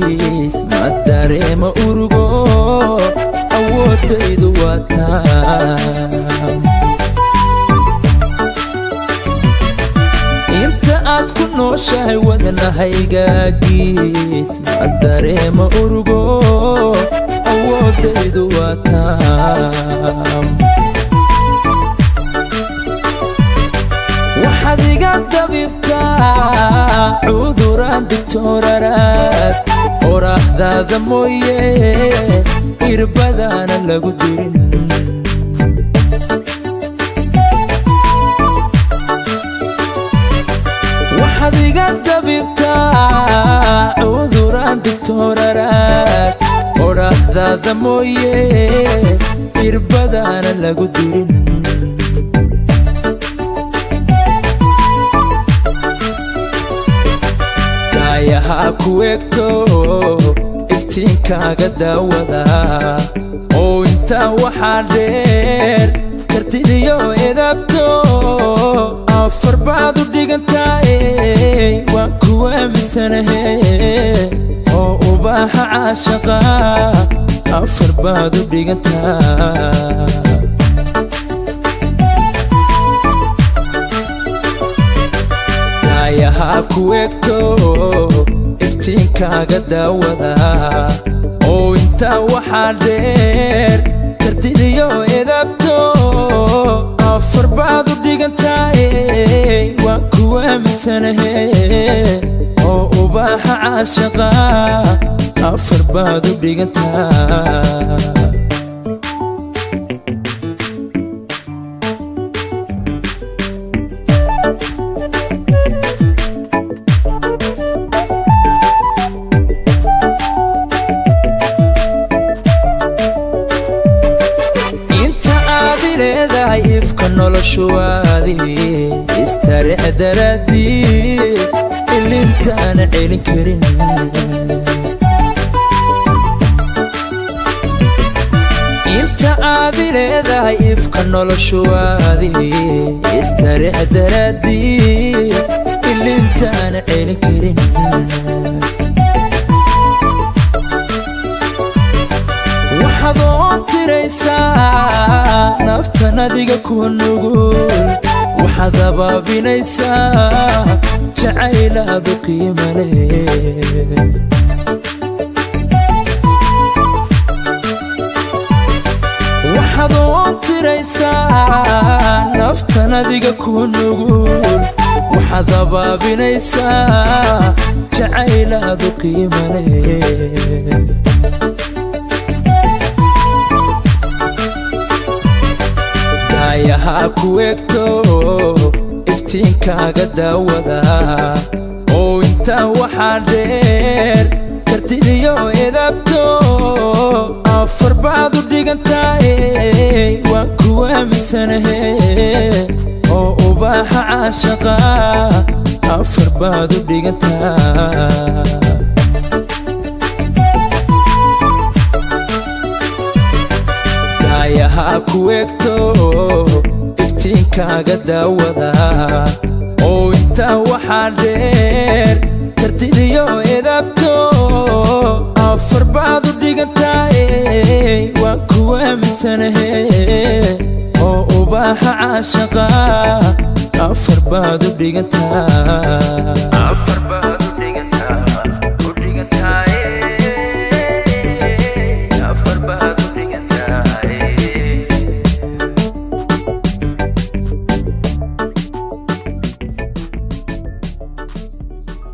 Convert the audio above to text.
Haygaagiis ma dareema urugo, awoodaydu waa taam. Inta aad ku nooshahay wadnahaygaagiis ma dareema urugo, awoodaydu waa taam. Waxaad iga dabibtaa cuduraan digtooraraad, oraahdaada mooye irbadaana lagu dirin. Waxaad iga dabibtaa cuduraan digtooraraad, oraahdaada mooye irbadaana lagu dirin. Daayaha ku eegto iftiinkaaga daawada, oo intaa waxaa dheer kartidiyo edabto. Afar baad u dhigantaaye, waan ku aaminsanahe, oo ubaaxa caashaqa afar baad u dhigantaa. Daayaha ku eegto iftiinkaaga daawada, oo intaa waxaa dheer kartidiyo edabto. Afar baad u dhigantaaye, waan ku aaminsanahe, oo ubaaxa caashaqa afar baad u dhigantaa. Inta aad leedahay ifka noloshuwaadii istarix daraadii, ilintaana celin karin. Inta aad leedahay ifka noloshuwaadii istarix daraadii, ilintaana celin karin. Waxaad oon tiraysaa naftan adiga kuwa nugul, waxaad abaabinaysaa jacaylaadu qiima leh. Waxaad oon tiraysaa naftan adiga kuwa nugul, waxaad abaabinaysaa jacaylaadu qiima leh. Daayaha ku eegto iftiinkaaga daawada, oo intaa waxaa dheer kartidiyo edabto. Afar baad u dhigantaaye, waan ku aaminsanahe, oo ubaaxa caashaqa afar baad u dhigantaa. Daayaha ku eegto iftiinkaaga daawada, oo intaa waxaa dheer kartidiyo edabto. Afar baad u dhigantaaye, waan ku aaminsanahe, oo ubaaxa caashaqa afar baad u dhigantaa.